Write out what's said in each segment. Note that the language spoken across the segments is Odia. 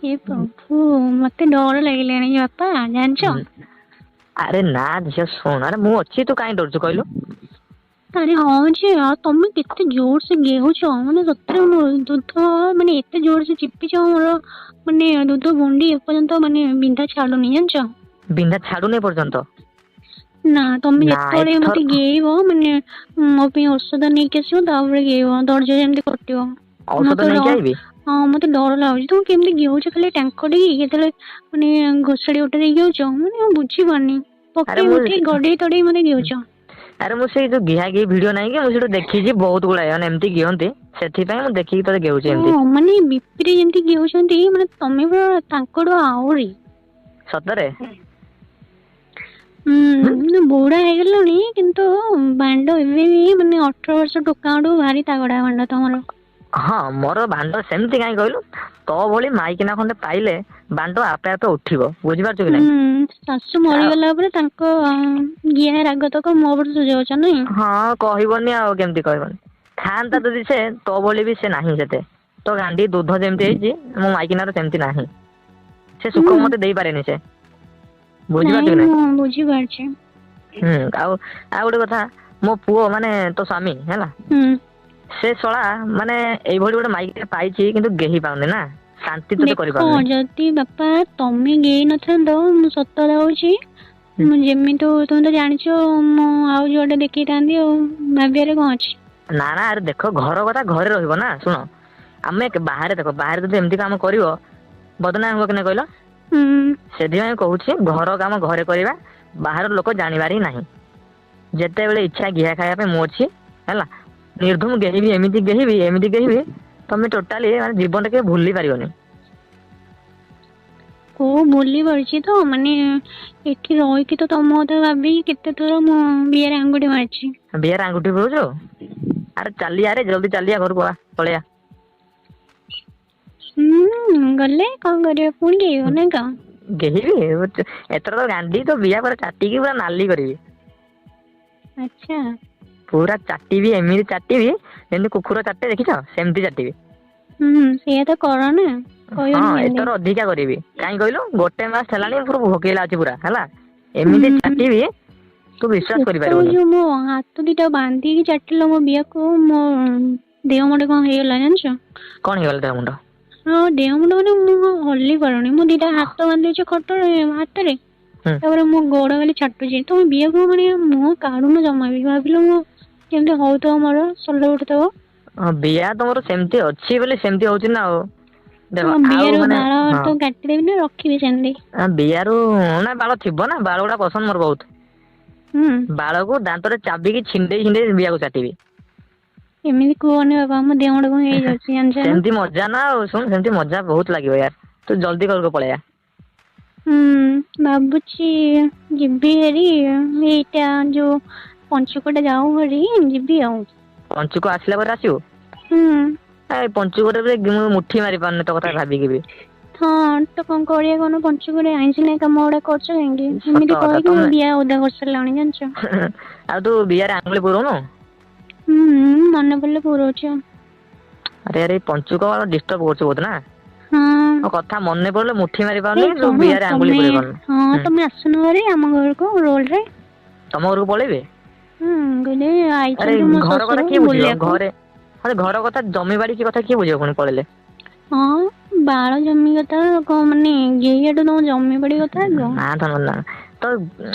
ହେ ପ୍ରଭୁ, ମତେ ଡର ଲାଗିଲାଣି ବାପା, ଜାଣିଛ? ହୁଁ। ଆରେ ନା ଝିଅ ଶୁଣ, ଆରେ ମୁଁ ଅଛି, ତୁ କାଇଁ ଡରୁଛୁ କହିଲୁ? ଆରେ ହଁ ଯେ, ଆଉ ତମେ କେତେ ଜୋର ସେ ଗେହୁଛ, ମାନେ ସତରେ ମୋ ଦୁଧ ମାନେ ଏତେ ଜୋର ସେ ଚିପିଛ, ମୋର ମାନେ ଦୁଧ ଗୁଣ୍ଡି ଏପର୍ଯ୍ୟନ୍ତ ମାନେ ବିନ୍ଧା ଛାଡୁନି, ଜାଣିଛ? ବିନ୍ଧା ଛାଡୁନି ଏପର୍ଯ୍ୟନ୍ତ? ନା, ତମେ ନା ଯେତେବେଳେ ଏଥର ମତେ ଗେହିବ, ମାନେ ମୋ ପାଇଁ ଔଷଧ ନେଇକି ଆସିବ, ତାପରେ ଗେହିବ, ଦରଜ ଯେମିତି କଟିବ। ଔଷଧ ମତେ ନେଇକି ଡ ଆଇବି। ହଁ, ମତେ ଡର ଲାଗୁଛି। ତମେ କେମିତି ଗେହୁଛ ଖାଲି ଟାଙ୍କ ଦେଇକି, କେତେବେଳେ ମାନେ ଘୋଷାଡି ଗୋଟେ ଦେଇ ଗେହୁଛ, ମାନେ ମୁଁ ବୁଝିପାରୁନି। ଆରେ ପକେଇ ମୁଁ ଉଠେଇ ଗଡେଇ ତଡେଇ ମତେ ଗେହୁଛ। ଆରେ ମୁଁ ସେଇ ଯୋଉ ଗିହା ଗେହୀ ଭିଡିଓ ନାହିଁ କି, ମୁଁ ସେଇଠୁ ଦେଖିଛି ବହୁତ ଗୁଡାଏ ମାନେ ଏମିତି ଗିହନ୍ତି, ସେଥିପାଇଁ ମୁଁ ଦେଖିକି ତତେ ଗେହୁଛି ଏମିତି। ହଁ, ମାନେ ବିପିରେ ଯେମିତି ଗେହୁଛନ୍ତି, ମାନେ ତମେ ପୁରା ତାଙ୍କଠୁ ଆହୁରି। ସତରେ? ହୁଁ, ବୁଢା ହେଇଗଲୁଣି କିନ୍ତୁ ବାଣ୍ଡ ଏବେ ବି ମାନେ 18 ବର୍ଷ ଟୋକାଙ୍କଠୁ ଭାରି ତାଗଡା ବାଣ୍ଡ ତମର। ହଁ, ମୋର ବାଣ୍ଡ ସେମିତି କାହିଁ କହିଲୁ? ତୋ ଭଳି ମାଇକିନା ଖଣ୍ଡେ ପାଇଲେ ବାଣ୍ଡ ଆପେ ଆପେ ଉଠିବ, ବୁଝିପାରୁଛୁ କି ହୁଁ ନାଇଁ? ଶାଶୁ ଆଉ ମରିଗଲା ପରେ ତାଙ୍କ ଗିହା ରାଗ ତକ ମୋ ଉପରେ ସୁଯୋଉଛ ନାଇଁ? ହଁ, କହିବନି ଆଉ କେମିତି କହିବନି? ଥାନ୍ତା ଯଦି ସେ ତୋ ଭଳି ବି ସେ ନାହିଁ ସେତେ। ତୋ ଗାଣ୍ଡି ଦୁଧ ଯେମିତି ହେଇଛି ମୋ ମାଇକିନାର ସେମିତି ନାହିଁ। ସେ ହୁଁ ସୁଖ ମତେ ଦେଇପାରେନି ସେ। ନାଇଁ, ବୁଝିପାରୁଛୁ କି ମୁଁ ବୁଝିପାରୁଛି। ହୁଁ, ଆଉ ଆଉ ଗୋଟେ କଥା, ମୋ ପୁଅ ମାନେ ତୋ ସ୍ଵାମୀ ହେଲା। ହୁଁ। ସେ ଶଳା ମାନେ ଏଇଭଳି ଗୋଟେ ମାଇକିନା ପାଇଛି କିନ୍ତୁ ଗେହି ପାରୁନି ନା। ଶାନ୍ତି ତୋତେ ଦେଖ, କରିପାରୁନି। ଯଦି ବାପା ତମେ ଗେହି ନଥାନ୍ତ, ମୁଁ ସତ କଥା ହଉଛି ମୁଁ ଯେମିତି ହଉ, ତମେ ତ ଜାଣିଛ, ମୁଁ ଆଉ ଯୁଆଡେ ଦେଖେଇଥାନ୍ତି ଆଉ ଭାବିବାରେ କଣ ଅଛି। ନା ନା, ଆରେ ଦେଖ, ଘର କଥା ଘରେ ରହିବ ନା। ଶୁଣ, ଆମେ ବାହାରେ ଦେଖ, ବାହାରେ ଯଦି ଏମିତି କାମ କରିବ ବଦନାମ ହବ କି ନାଇ କହିଲ? ହୁଁ। ସେଥିପାଇଁ କହୁଛି ଘର କାମ ଘରେ କରିବା, ବାହାର ଲୋକ ଜାଣିବାର ହିଁ ନାହିଁ। ଯେତେବେଳେ ଇଚ୍ଛା ଗିହା ଖାଇବା ପାଇଁ ମୁଁ ଅଛି ହେଲା। ନିର୍ଦ୍ଧୁମ ଗେହିବି, ଏମିତି ଗେହିବି, ଏମିତି ଗେହିବି, ତମେ ଟୋଟାଲି ମାନେ ଜୀବନରେ କେବେ ଭୁଲି ପାରିବନି। କୋଉ ଭୁଲି ପାରୁଛି ତ, ମାନେ ଏଠି ରହିକି ତ ତମ କଥା ଭାବିକି କେତେ ଥର ମୁଁ ବିଆରେ ଆଙ୍ଗୁଠି ମାରିଛି। ବିଆରେ ଆଙ୍ଗୁଠି ବୁଲଉଛୁ? ଆରେ ଚାଲିଆରେ ଜଲଦି ଚାଲିଆ ଘରକୁ ଆ ପଳେଇଆ। ହୁଁ, ଗଲେ କଣ କରିବ ପୁଣି ଗେହିବ ନା କଣ? ଗେହିବି, ଏଥର ତ ଗାଣ୍ଡି ତ ବିଆ ପରେ ଚାଟିକି ପୁରା ନାଲି କରିବି। ଆଚ୍ଛା। ପୁରା ଚାଟିବି, ଏମିତି ଚାଟିବି ଯେମିତି କୁକୁର ଚାଟେ ଦେଖିଛ, ସେମିତି ଚାଟିବି। ହୁଁ, ସେଇଆ ତ କର ନା। ହଁ, କହିବନି କେମିତି। ଏଥର ଅଧିକା କରିବି। କାହିଁ କହିଲୁ? ଗୋଟେ ମାସ ହେଲାଣି ପୁରା ଭୋକେଇଲା ଅଛି ପୁରା ହେଲା। ଏମିତି ହୁଁ ଚାଟିବି ତୁ ବିଶ୍ଵାସ ସେତେବେଳେ କରିପାରିବୁନି। ଯୋଉ ମୋ ହାତ ଦିଟା ବାନ୍ଧିକି ଚାଟିଲ ମୋ ବିଆକୁ, ମୋ ଦେହ ମୁଣ୍ଡ କଣ ହେଇଗଲା ଜାଣିଛ? କଣ ହେଇଗଲା ଦେହ ମୁଣ୍ଡ? ହଁ, ଦେହ ମୁଣ୍ଡ ମାନେ ମୁଁ ହଲି ପାରୁନି, ମୁଁ ଦିଟା ହାତ ବାନ୍ଧିଦେଇଛି ଖଟରେ ହାତରେ। ହୁଁ। ତାପରେ ମୋ ଗୋଡ ଖାଲି ଛାଟୁଛି। ତମ ବିଆକୁ ମାନେ ମୁହଁ କାଢୁନ ଜମା ବି, ଭାବିଲ ମୁଁ କେମିତି ହଉଥିବ ମୋର ସଲ ଉଠୁଥିବ। ହଁ, ବିଆ ତମର ସେମିତି ଅଛି ବୋଲି ସେମିତି ହଉଛି ନା ଆଉ। ଦେଖ ହଁ, ଆଉ ବିଆର ମାନେ ବାଳ ତ କାଟିଦେବି ନା ରଖିବି ସେମିତି? ବିଆ ରୁ ନା ବାଳ ଥିବ ନା, ବାଳ ଗୁଡା ପସନ୍ଦ ମୋର ବହୁତ। ହୁଁ। ବାଳକୁ ଦାନ୍ତରେ ଚାବିକି ଛିଣ୍ଡେଇ ଛିଣ୍ଡେଇ ବିଆକୁ ଚାଟିବି। ଏମିତି କୁହନି ବାବା ମୋ ଦେହ ମୁଣ୍ଡ କଣ ହେଇଯାଉଛି ଜାଣିଛ ନା। ସେମିତି ମଜା ନା ଆଉ ଶୁଣ, ସେମିତି ମଜା ବହୁତ ଲାଗିବ ୟାର, ତୁ ଜଲଦି ଘରକୁ ପଳେଇଆ। ହୁଁ, ଭାବୁଛି ଯିବି ହେରି ଏଇଟା ଯୋଉ ପଞ୍ଚୁକଟା ଯାଉ ହେରି ଯିବି ଆଉ। ପଞ୍ଚୁକ ଆସିଲା ପରେ ଆସିବୁ? ହୁଁ। ଏ ପଞ୍ଚୁକରେ ମୁଁ ମୁଠି ମାରି ପାରୁନି ତୋ କଥା ଭାବିକି ବି। ହଁ, ତ କଣ କରିବା କହୁନ? ପଞ୍ଚୁକରେ ଆଇଁଷିଣିଆ କାମ ଗୁଡା କରୁଛ କାହିଁକି? ସତ ଏମିତି କଥା କହିକି ମୋ ତମେ ବିଆ ଓଦା କରିସାରିଲଣି ଜାଣିଛ? ଆଉ ତୁ ବିଆରେ ଆଙ୍ଗୁଳି ପୁରଉନୁ? ହୁଁ, ମନେ ପଡ଼ିଲେ ପୁରଉଛି ଆଉ। ଆରେ ଆରେ ପଞ୍ଚୁକ ଡିଷ୍ଟର୍ବ କରୁଛି ବହୁତ ନା? ହଁ। ମୋ କଥା ମନେ ପଡ଼ିଲେ ମୁଠି ମାରି ହେ ପାରୁନି ତୁ ଶୁଣ ବିଆରେ ଆଙ୍ଗୁଳି ତମେ ପୁରେଇ ପାରୁନୁ। ହଁ, ହୁଁ ତମେ ଆସୁନ ହେରି ଆମ ଘରକୁ ରୋଲ ରେ। ତମ ଘରକୁ ପଳେଇବି? ହୁଁ, କହିଲି ଆରେ ଆଇଛନ୍ତି ମୋ ଘର କଥା ଶ୍ୱଶୁର କିଏ ବୁଝିବ ବୁଲିବାକୁ। ଘରେ ଆରେ ଘର କଥା ଜମି ବାଡି କି କଥା କିଏ ବୁଝିବ ପୁଣି ପଳେଇଲେ? ହଁ, ବାଳ ଜମି କଥା କଣ ମାନେ ଗେହିବାଠୁ ତମ ଜମି ବାଡି କଥା ଆଗ। ନା ଧନ ନା ତ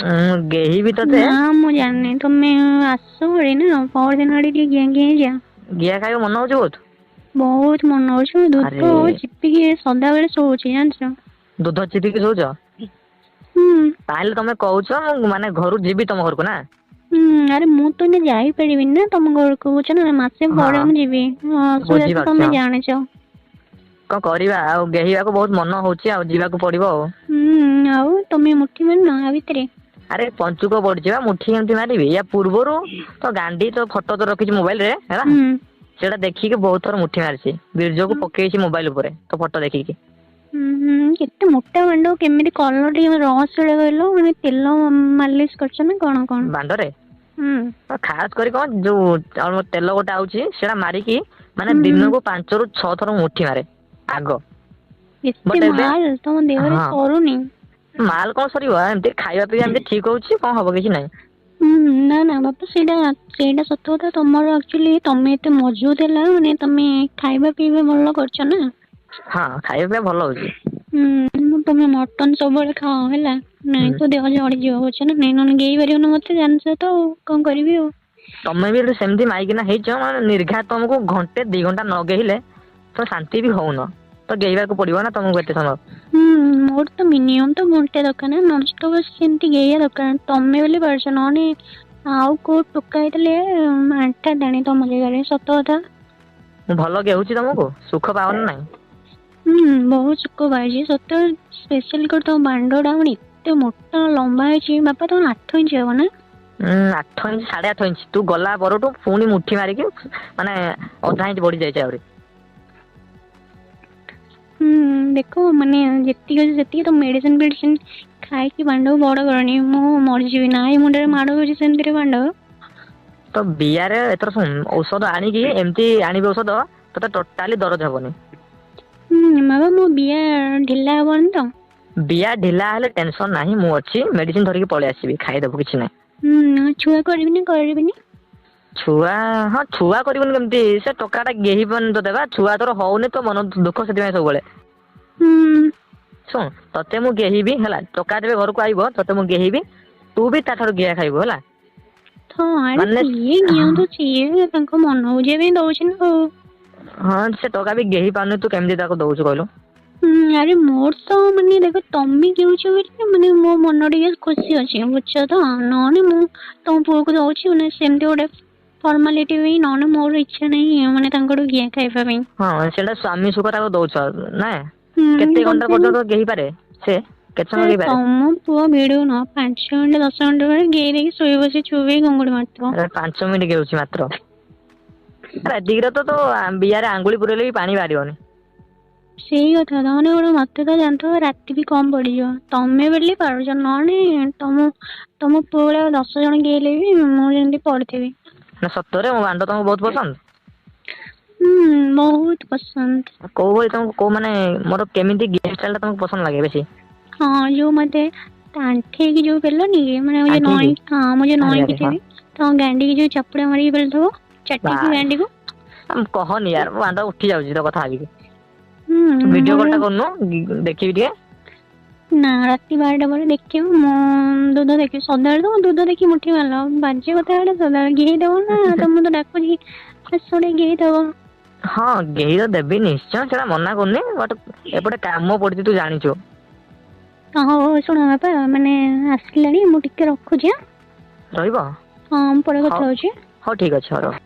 ଗେହିବି ତତେ ନା, ମୁଁ ଜାଣିନି ତମେ ଆସ ଭାରି ନା ପରଦିନ ଆଡିକି ଟିକେ ଗେଁ ଗେଁ ହେଇଯା। ଗିଆ ଖାଇବାକୁ ମନ ହଉଛି ବହୁତ? ବହୁତ ମନ ହଉଛି ଆରେ ଦୁଧ ଚିପିକି ସଦାବେଳେ ଶୋଉଛି ଜାଣିଛ? ଦୁଧ ଚିପିକି ଶୋଉଛ? ହୁଁ। ତାହେଲେ ତମେ କହୁଛ ମୁଁ ମାନେ ଘରୁ ଯିବି ତମ ଘରକୁ ନା? ହୁଁ, ଆରେ ମୁଁ ତ ଏଇନା ଯାଇପାରିବିନି ନା ତମ ଘରକୁ ବୁଝୁଛ ନା ମାସେ ହଁ ପରେ ମୁଁ ଯିବି। ହଁ, ଅସୁବିଧା ତ ବୁଝିପାରୁଛି ତମେ ହଁ ଜାଣିଛ। କଣ କରିବା ଆଉ ଗେହିବାକୁ ବହୁତ ମନ ହଉଛି ଆଉ ଯିବାକୁ ପଡିବ ଆଉ। ହୁଁ, ଆଉ ତମେ ମୁଠି ମାରିନ ଆ ଭିତରେ? ଆରେ ପଞ୍ଚୁକ ପଡିଛି ବା ମୁଠି କେମିତି ମାରିବି? ୟା ପୂର୍ବରୁ ତ ଗାଣ୍ଡି ତୋ ଫଟୋ ତ ରଖିଛି ମୋବାଇଲ ରେ ହେଲା। ହୁଁ। ସେଇଟା ଦେଖିକି ବହୁତ ଥର ମୁଠି ମାରିଛି, ବୀର୍ଯ୍ୟକୁ ପକେଇଛି ମୋବାଇଲ ଉପରେ ତୋ ଫଟୋ ଦେଖିକି। ହୁଁ ହୁଁ, କେତେ ମୋଟା ମାଣ୍ଡ କେମିତି କଲ ଟିକେ ରହସ୍ୟ ଟା କହିଲ ମାନେ ତେଲ ମାଲିସ କରୁଛ ନା କଣ କଣ? ବାଣ୍ଡରେ ହୁଁ। ଖାସ କରି କଣ ଯୋଉ ଆମ ତେଲ ଗୋଟେ ଆଉଛି ସେଇଟା ମାରିକି ମାନେ ହୁଁ ଦିନକୁ 5ରୁ 6 ଥର ମୁଠି ମାରେ ଆଗ। ଏତେ ବଟ୍ ଏବେ ମାଲ ତମ ଦେହରେ ହଁ ସରୁନି। ମାଲ କଣ ସରିବ ଏମିତି ଖାଇବା ପିଇବା ଏମିତି ଠିକ ହଉଛି କଣ ହବ କିଛି ନାହିଁ। ହୁଁ ନା ନା ବାପା ସେଇଟା ସତ କଥା ତମର ଆକ୍ଚୁଆଲି ତମେ ଏତେ ମଜବୁତ ହେଲା ମାନେ ତମେ ଖାଇବା ପିଇବା ଭଲ କରୁଛ ନା। ହଁ ଖାଇବା ପିଇବା ଭଲ ହଉଛି। ହୁଁ ମୁଁ ତମେ ମଟନ ସବୁବେଳେ ଖାଅ ହେଲା। ନାଇଁ ହୁଁ ତୋ ଦେହ ଝଡିଯିବ ବୁଝୁଛ ନା ନାଇଁ ନହେଲେ ଗେହି ପାରିବନି ମତେ ଜାଣିଛ ତ ଆଉ କଣ କରିବି ଆଉ। ତମେ ବି ସେମିତି ମାଇକିନା ହେଇଛ ମାନେ ନିର୍ଘାତ ତମକୁ ଘଣ୍ଟେ ଦି ଘଣ୍ଟା ନଗେଇଲେ ତ ଶାନ୍ତି ବି ହଉନ ତ ଗେଇବାକୁ ପଡିବ ନା ତମକୁ ଏତେ ସମୟ। ହୁଁ ମୋର ତ ମିନିମମ୍ ତ ଘଣ୍ଟେ ଦରକାର ନା ନନଷ୍ଟପ୍ ସେମିତି ଗେହିବା ଦରକାର ତମେ ବୋଲି ପାରୁଛ ନହେଲେ ଆଉ କୋଉ ଟୋକା ହେଇଥିଲେ ଆଣ୍ଠା ତମ ଜାଗାରେ ସତ କଥା। ମୁଁ ଭଲ ଗେହୁଛି ତମକୁ ସୁଖ ପାଉନି ନାଇଁ। ହୁଁ ବହୁତ ସୁଖ ପାଇଛି ସତରେ ସ୍ପେଶାଲ କରି ତମ ବାଣ୍ଡଟା ମାନେ ଏତେ ମୋଟା ଲମ୍ବା ହେଇଛି ବାପା ତମର 8 ଇଞ୍ଚ ହବ ନା? ଉଁ 8 ଇଞ୍ଚ 8.5 ଇଞ୍ଚ ତୁ ଗଲା ପରଠୁ ପୁଣି ମୁଠି ମାରିକି ମାନେ ଅଧା ଇଞ୍ଚ ବଢି ଯାଇଛି ଆହୁରି। ହୁଁ ଦେଖ ମାନେ ଯେତିକି ଅଛି ସେତିକି ତ ମେଡିସିନ ଫେଡିସିନ ଖାଇକି ବାଣ୍ଡକୁ ବଡ କରନି ମୁଁ ମରିଯିବି ନା ଏ ମୁଣ୍ଡରେ ମାଡ ହଉଛି ସେମିତିରେ ବାଣ୍ଡ। ତ ବିଆରେ ଏଥର ଶୁଣ ଔଷଧ ଆଣିକି ଏମିତି ଆଣିବି ଔଷଧ ତତେ ଟୋଟାଲି ଦରଜ ହବନି। ହୁଁ ବାବା ମୋ ବିଆ ଢିଲା ହବନି ତ? ବିଆ ଢିଲା ହେଲେ ଟେନସନ ନାହିଁ ମୁଁ ଅଛି ମେଡିସିନ ଧରିକି ପଳେଇ ଆସିବି ଖାଇଦବୁ କିଛି ନାହିଁ। ହୁଁ ଛୁଆ କରିବିନି କରିବିନି। ଛୁଆ ହଁ ଛୁଆ କରିବୁନି କେମିତି ସେ ଟୋକା ଟା ଗେହିବନି ତତେ ବା ଛୁଆ ତୋର ହଉନି ତୋ ମନ ଦୁଃଖ ସେଥିପାଇଁ ସବୁବେଳେ। ହୁଁ। ଶୁଣ ତତେ ମୁଁ ଗେହିବି ହେଲା ଟୋକା ଯେବେ ଘରକୁ ଆଇବ ତତେ ମୁଁ ଗେହିବି ତୁ ବି ତା ଠାରୁ ଗିହା ଖାଇବୁ ହେଲା। ହଁ ଆରେ ମାନେ ସିଏ ଗିଅନ୍ତୁ ସିଏ ତାଙ୍କ ମନ ବୁଝେଇବା ପାଇଁ ଦଉଛି ନା ଆଉ। ହଁ ସେ ଟୋକା ବି ଗେହି ପାରୁନି ତୁ କେମିତି ତାକୁ ଦଉଛୁ କହିଲୁ? ହୁଁ ଆରେ ମୋର ତ ମାନେ ଦେଖ ତମେ ଗେହୁଛ ବୋଲି ମାନେ ମୋ ମନ ଟିକେ ଖୁସି ଅଛି ବୁଝୁଛ ତ ନହେଲେ ମୁଁ ତମ ପୁଅକୁ ଦଉଛି ମାନେ ସେମିତି ଗୋଟେ ଫର୍ମାଲିଟି ପାଇଁ ନହେଲେ ମୋର ଇଚ୍ଛା ନାହିଁ ମାନେ ତାଙ୍କଠୁ ଘିଆ ଖାଇବା ପାଇଁ। ହଁ ସେଇଟା ସ୍ଵାମୀ ସୁଖ ତାକୁ ଦଉଛ ନା ହୁଁ କେତେ ଘଣ୍ଟା ତମେ ପର୍ଯ୍ୟନ୍ତ ଗେହିପାରେ ସେ? କେତେ ସମୟ ଗେହିପାରେ? ତମ ପୁଅ ଭିଡୁନ 5 ମିନିଟ 10 ମିନିଟ ବେଳେ ଗେହି ଦେଇକି ଶୋଇ ବସି ଚୁପ୍ ହେଇକି ଘୁଙ୍ଗୁଡି ମାରୁଥିବ। ଆରେ 5 ମିନିଟ୍ ଗେହୁଛି ମାତ୍ର। ଆରେ ଏତିକିରେ ତ ତୋ ବିଆରେ ଆଙ୍ଗୁଳି ପୁରେଇଲେ ବି ପାଣି ବାହାରିବନି। ସେଇ କଥା ତମାନେ ଗୋଟେ ମତେ ତ ଜାଣିଥିବ ରାତି ବି କମ ପଡିଯିବ ତମେ ବୋଲି ପାରୁଛ ନହେଲେ ତମ ତମ ପୁଅ ଭଳିଆ 10 ଜଣ ଗେହିଲେ ବି ମୁଁ ଯେମିତି ପଡିଥିବି। ନା ସତରେ ମୋ ବାଣ୍ଡ ତମକୁ ବହୁତ ପସନ୍ଦ? ହୁଁ ବହୁତ ପସନ୍ଦ। କୋଉ ଭଳି ତମକୁ କୋଉ ମାନେ ମୋର କେମିତି ଗେହିବା ଷ୍ଟାଇଲ ଟା ତମକୁ ପସନ୍ଦ ଲାଗେ ବେଶୀ? ହଁ ଯୋଉ ମତେ ଆଣ୍ଠେଇକି ଯୋଉ ପେଲନି କି ମାନେ ମୁଁ ଯୋଉ ଆଣ୍ଠେଇକି ନଇଁ ହଁ ମୁଁ ଯୋଉ ଆରେ ନଇଁକି ଆରେ ହଁ ଥିବି ତମ ଗାଣ୍ଡିକି ଯୋଉ ଚାପୁଡା ମାରିକି ପେଲୁଥିବ। ଚାଟିକି ବାସ୍ ଗାଣ୍ଡିକୁ। କହନି ୟାର ମୋ ବାଣ୍ଡ ଉଠି ଯାଉଛି ତୋ କଥା ଭାବିକି। ହୁଁ ଭିଡିଓ ମୋର କଲ୍ ଟା କରୁନୁ ଦେଖିବି ଟିକେ। ନା ରାତି 12ଟା ପରେ ଦେଖିବୁ ମୁଁ ଦୁଧ ଦେଖିବି ସଦାବେଳେ ତ ଦୁଧ ଦେଖି ମୁଠି ମାରିଲ ବାଜ୍ୟ କଥା ଗୁଡା ସଦାବେଳେ ଗେହି ଦବ ନା ତମକୁ ତ ଡାକୁଛି ଆସ ଟିକେ ଗେହି ଦବ। ହଁ ଗେହି ତ ଦେବି ନିଶ୍ଚୟ ସେଇଟା ମନା କରୁନି ବଟ ଏପଟେ କାମ ପଡିଛି ତୁ ଜାଣିଛୁ। ହଁ ହଉ ହଉ ଶୁଣ ବାପା ମାନେ ଆସିଲାଣି ମୁଁ ଟିକେ ରଖୁଛି ଆଁ। ରହିବ ହଁ ମୁଁ ପରେ ହଉ କଥା ହଉଛି। ହଉ ଠିକ ଅଛି ହଉ ରହ।